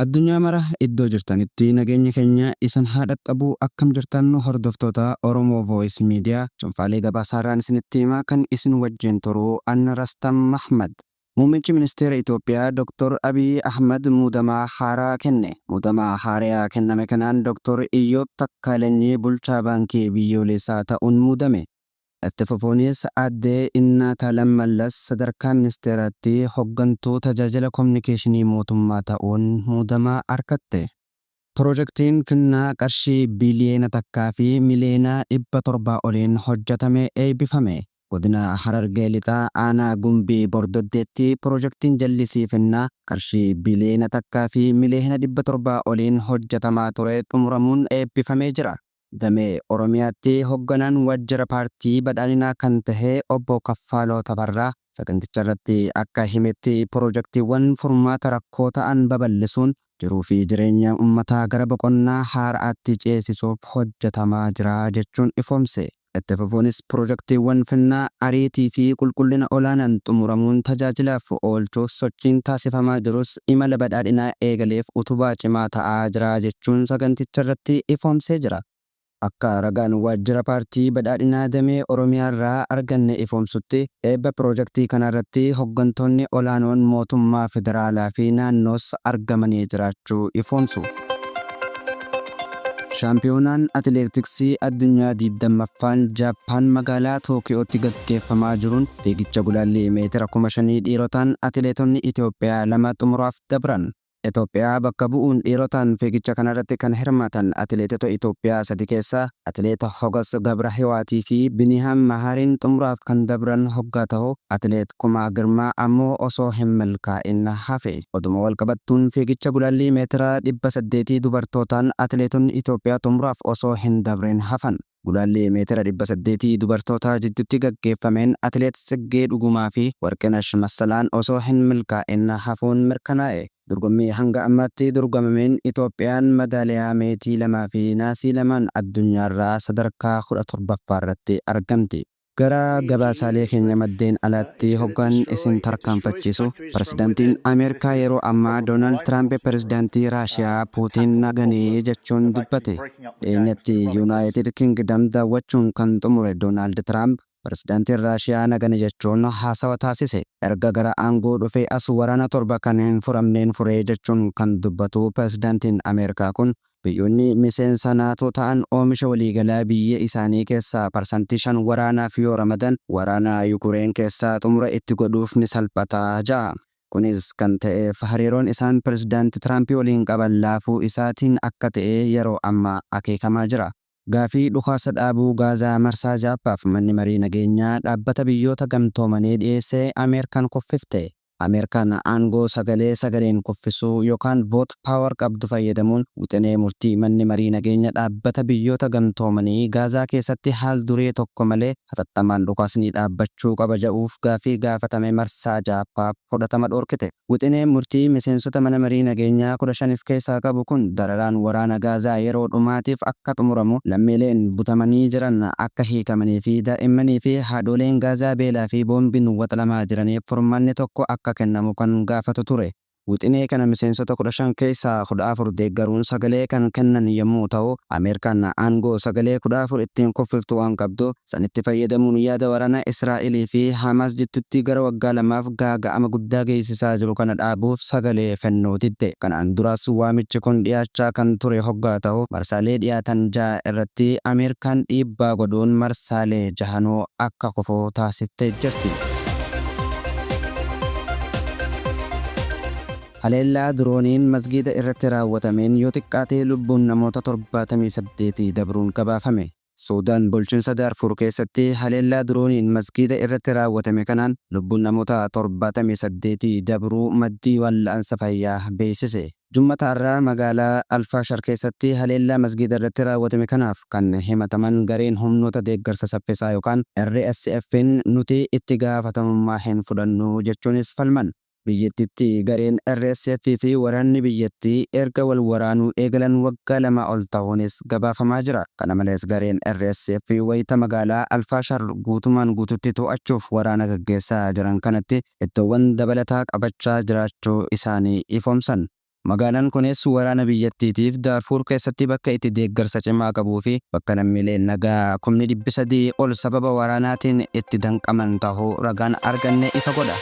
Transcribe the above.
Addunyaa mara iddoo jirtanitti nageenyi keenya isin haa dhaqqabu. Akkam jirtan, hordoftoota Oromoo Voice Media? Cunfaalee gabaasaarraan isinitti himaa kan isin wajjin turu an Rastam Mahmad. Muummichi Ministeera Itoophiyaa Dr. Abiy Ahmad muudamaa haaraa kenne. Muudamaa haarayaa kenname kanaan Dr. Iyyoob Takkaalenyi bulchaa baankii biyyoolessaa ta'uun muudame. Itti fufuunis Aadde Innaataalam Mallas sadarkaa ministeeraatti hoggantuu tajaajila kominikeeshinii mootummaa ta'uun muudama argatte. Pirojektiin Finnaa qarshii biiliyoona 1 fi miliyoona 700 oliin hojjetame eebbifame. Godina Harargee Lixaa Aanaa Gumbii Bordoddeetti pirojektiin jallisii Finnaa qarshii biiliyoona 1 fi miliyoona 700 oliin hojjetamaa ture xumuramuun eebbifamee jira. Damee Oromiyaatti hogganaan waajjira paartii badhaadhinaa kan tahe obbo Kaffaaloo Tafarraa saganticharratti akka himetti, pirojektiiwwan furmaata rakkoo ta'an babal'isuun jiruu fi jireenya ummataa gara boqonnaa haara'aatti ceesisuuf hojjetamaa jira jechuun ifoomse. Itti fufuunis pirojektiiwwan Finnaa ariitii fi qulqullina olaanaan xumuramuun tajaajilaaf oolchuuf sochiin taasifamaa jirus imala badhaadhinaa eegaleef utubaa cimaa ta'aa jira jechuun saganticharratti ifoomsee jira. Akka ragaan waajjira paartii badhaadhinaa damee Oromiyaarraa arganne ifoomsutti, eebba pirojektii kanaarratti hoggantoonni olaanoon mootummaa federaalaa fi naannoos argamanii jiraachuu ifoomsu. Shaampiyoonaan atileetiksii addunyaa 20ffaan Jaappaan magaalaa Tookiyootti gaggeeffamaa jiruun fiigicha gulaallii meetira 5000 dhiirotaan atileetonni Itoophiyaa lama xumuraaf dabran. Itoophiyaa bakka bu'uun dhiirotaan fiigicha kanarratti kan hirmaatan atileetota Itoophiyaa sadi keessaa atileet Hogas Gabrahiwaatii fi Binihaam Mahaariin xumuraaf kan dabran hoggaa ta'u, atileet Kumaa Girmaa ammoo osoo hin milkaa'in hafe. Oduma walqabattuun fiigicha gulaallii meetira 800 dubartootaan atileetonni Itoophiyaa xumuraaf osoo hin dabrin hafan. Gulaallii meetira 800 dubartootaa jidduutti gaggeeffameen atileet Tsiggee Dhugumaa fi Warqinash Massalaan osoo hin milkaa'in hafuun mirkanaa'e. Dorgommii hanga ammaatti dorgomameen Itoophiyaan madaaliyaa meetii 2 fi naasii 2n addunyaarraa sadarkaa 17ffaarratti argamti. Gara gabaasaalee keenya maddeen alaatti hoggaan isin tarkaanfachiisu, Pirezidaantiin Ameerikaa yeroo ammaa Doonaald Tiraamp Pirezidaantii Raashiyaa Puutiin na gane jechuun dubbate. Dhiyeenyatti Yunaayitid Kingidam daawwachuun kan xumure Doonaald Tiraamp, Pirezidaantiin Raashiyaa na gane jechuun haasawa taasise. Erga gara aangoo dhufee as waraana torba kan hin furamneen fure jechuun kan dubbatu Pirezidaantiin Ameerikaa kun, biyyoonni miseensa NATO ta'an oomisha waliigalaa biyya isaanii keessaa parsantii 5 waraanaaf yoo ramadan waraana Yukureen keessaa xumura itti godhuuf ni salphata ja'a. Kunis kan ta'eef hariiroon isaan Pirezidaanti Tiraampi waliin qaban laafuu isaatiin akka ta'e yeroo ammaa akeekamaa jira. Gaafii dhukaasa dhaabuu Gaazaa marsaa 6ffaaf Manni Marii Nageenyaa Dhaabbata Biyyoota Gamtoomanii dhiyeesse Ameerikaan kuffifte. Ameerikaan aangoo sagalee sagaleen kuffisuu yokaan vote power qabdu fayyadamuun wixinee murtii Manni Marii Nageenya Dhaabbata Biyyoota Gamtoomanii Gaazaa keessatti haal duree tokko malee hatattamaan dhukaasni dhaabbachuu qaba ja'uuf gaafii gaafatame marsaa 6ffaaf fudhatama dhoorkite. Wixineen murtii miseensota Mana Marii Nageenyaa 15 if keessaa qabu kun dararaan waraana Gaazaa yeroo dhumaatiif akka xumuramu, lammiileen butamanii jiran akka hiikamanii fi daa'immanii fi haadhooleen Gaazaa beelaa fi boombiin waxlamaa jiraniif furmaanni tokko akka kennamu kan gaafatu ture. Wixinee kana miseensota 15 keessaa 14 deeggaruun sagalee kan kennan yommuu ta'u, Ameerikaan aangoo sagalee 14 ittiin kuffiftu waan qabduuf, sanitti fayyadamuun yaada waraana Israa'elii fi Haamaas jidduutti gara waggaa lamaaf gaaga'ama guddaa geessisaa jiru kana dhaabuuf sagalee kennuu didde. Kanaan duras waamichi kun dhiyaachaa kan ture hoggaa ta'u, marsaalee dhiyaatan jaha irratti Ameerikaan dhiibbaa godhuun marsaalee jahanuu akka kufu taasiftee jirti. Haleellaa dirooniin masgiida irratti raawwatameen yoo xiqqaate lubbuun namoota 78 dabruun gabaafame. Suudaan bulchinsa Daarfuur keessatti haleellaa dirooniin masgiida irratti raawwatame kanaan lubbuun namoota 78 dabruu maddii walla'ansa fayyaa beeysise. Jummata arraa magaalaa Al-Faashar keessatti haleellaa masgiida irratti raawwatame kanaaf kan himataman gareen humnoota deeggarsa saffisaa yookaan RSFn nuti itti gaafatamummaa hin fudhannu jechuunis falman. Biyyattiitti gareen RSF fi waraanni biyyattii erga wal waraanuu eegalan waggaa lamaa ol tahuunis gabaafamaa jira. Kana malees gareen RSF wayita magaalaa Al-Faashar guutumaan guututti to'achuuf waraana gaggeessaa jiran kanatti iddoowwan dabalataa qabachaa jiraachuu isaanii ifoomsan. Magaalaan kunis waraana biyyattiitiif Daarfuur keessatti bakka itti deeggarsa cimaa qabuu fi bakka lammiileen nagaa 300,000 ol sababa waraanaatiin itti danqaman tahuu ragaan arganne ifa godha.